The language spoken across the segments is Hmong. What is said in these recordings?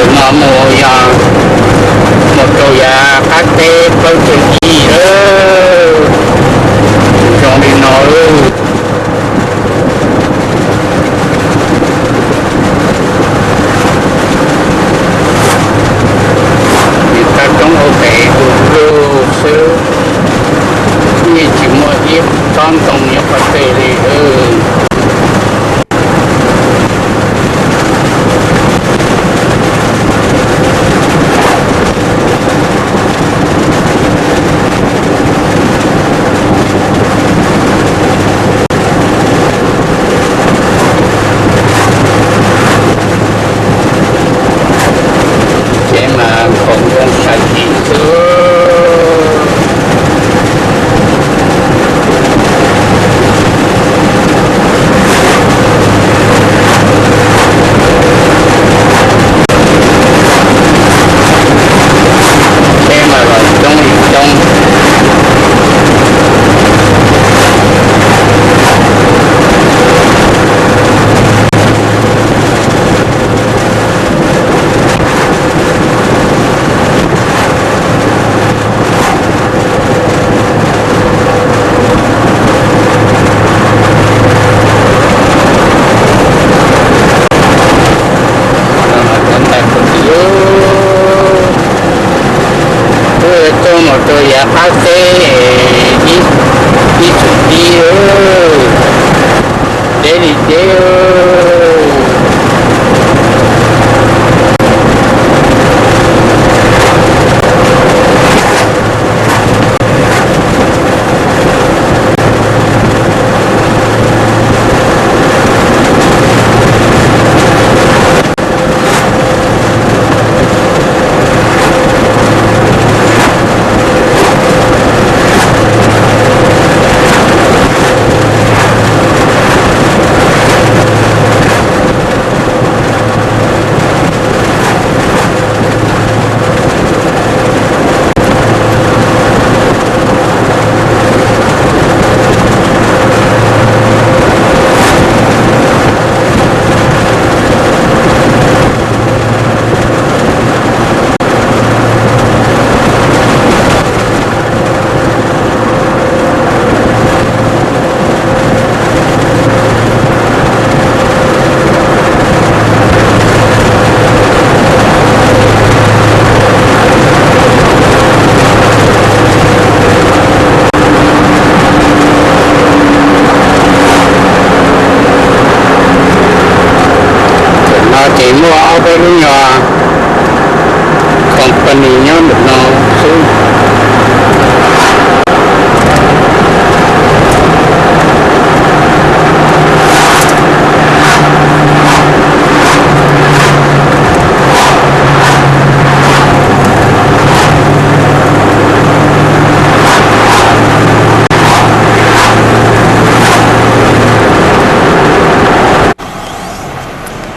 Mus yog mus rau yav qab teb plaub caug ib lawm, zoo li no lawm. Nws toj roob ua pem tus lug xwb, yeej tsis muaj ib tsob ntoo nyob qhov twg li. Ces mas khoom zoo sawv tsees xwb. Peb mas los coob li coob. Tuaj mus rau yav qab teb ib txwm tib, deb li deb. Tam no ces muaj ob peb lub nyuag company nyob ntawm no xwb.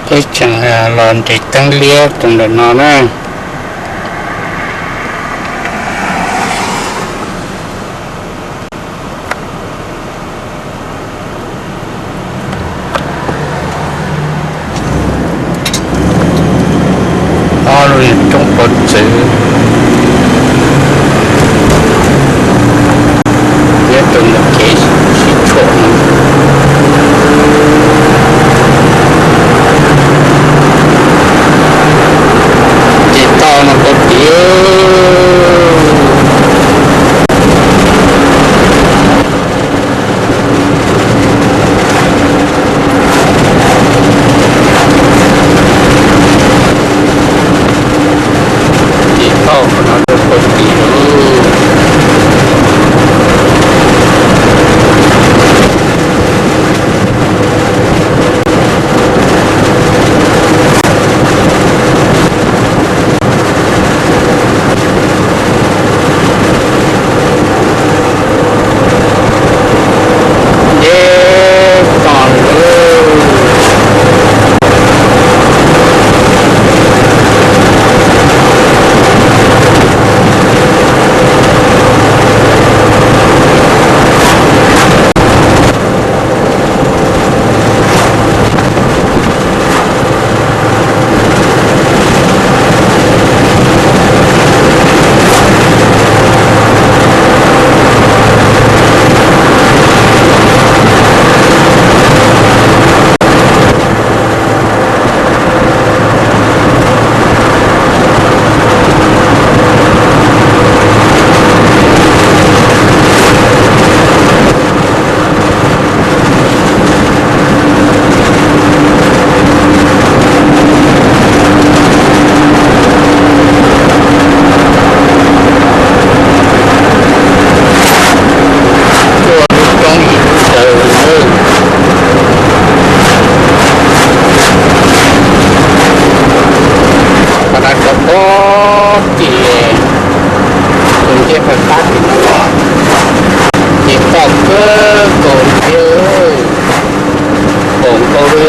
Peb tseem los nres teeb liab rau ntawm no na. Ob lub niag roob pov txwv nyob rau ntawm kev sib tshuam no. Ces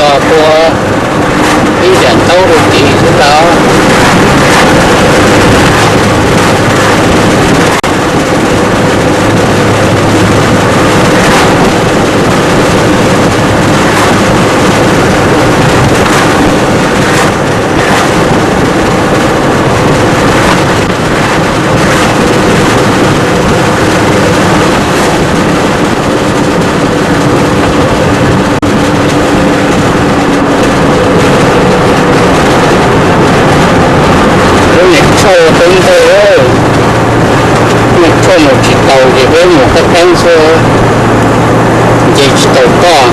Tua ib yam ntaub rau tim xwb tau. Lub niag tshauj peb ntawd, niag tshauj mus tsis taus ces peb mus qab qeeb xwb, nce tsis taus toj.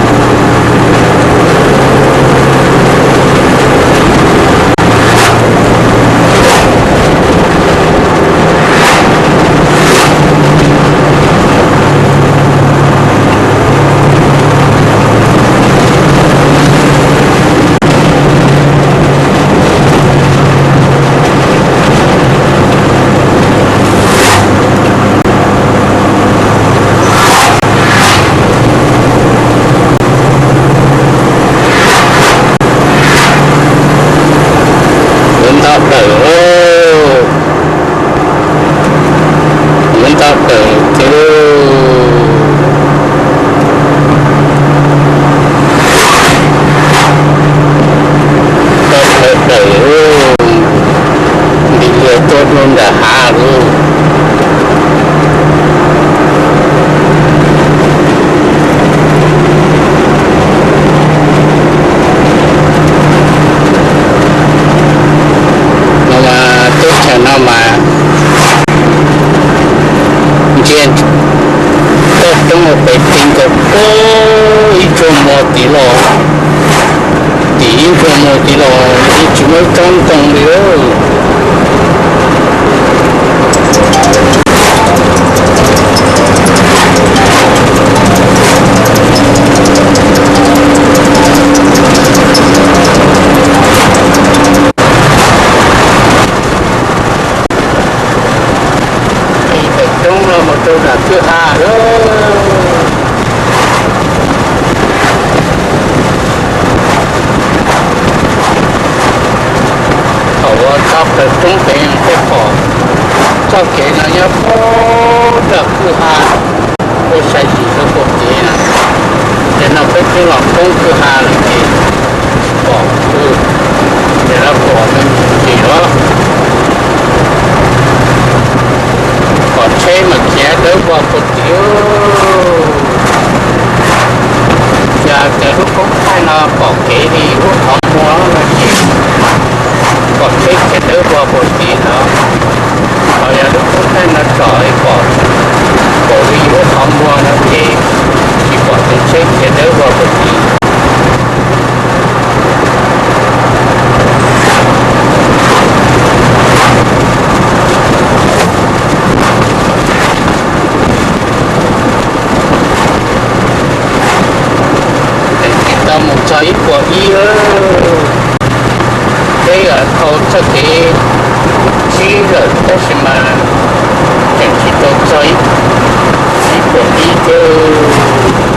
Ntau plaws, ntau plaws tiag. Ntau plaws, nti lias tuaj dua nram hav lawm. No mas teb chaws no mas ntsia toj roob ua pem ti nkaus, ib tsuag muag tid los, tim ib tsuag muag tid los yeej tsis muaj ib tsob ntoo li lawm. Pem roob no mus rau nram kwj ha lawm. Thaum uas tso plaws roob pem peb pom txoj kev no nyob puag nram kwj ha, ua sai sim rau puag kev na. Ces no peb twb los poob kwj ha lawm ces pom, ces lawv pom me ntsis los pom tsheb mas khiav dawb vog puag tid. Yog tias lub koob thaij no pom kev li lub qhov muag no ces pom tsheb khiav dawb vog puag tid no. Ho yog lub koob thaij no tsom pom, pom li lub qhov muag no ces tsis pom tus tsheb khiav dawb vog puag tid. Tseem tsis tau mus txog ib puas ib, peb dhau txoj kev tsib lawm tab sis mas tseem tsis tau txog ib puas ib thiab.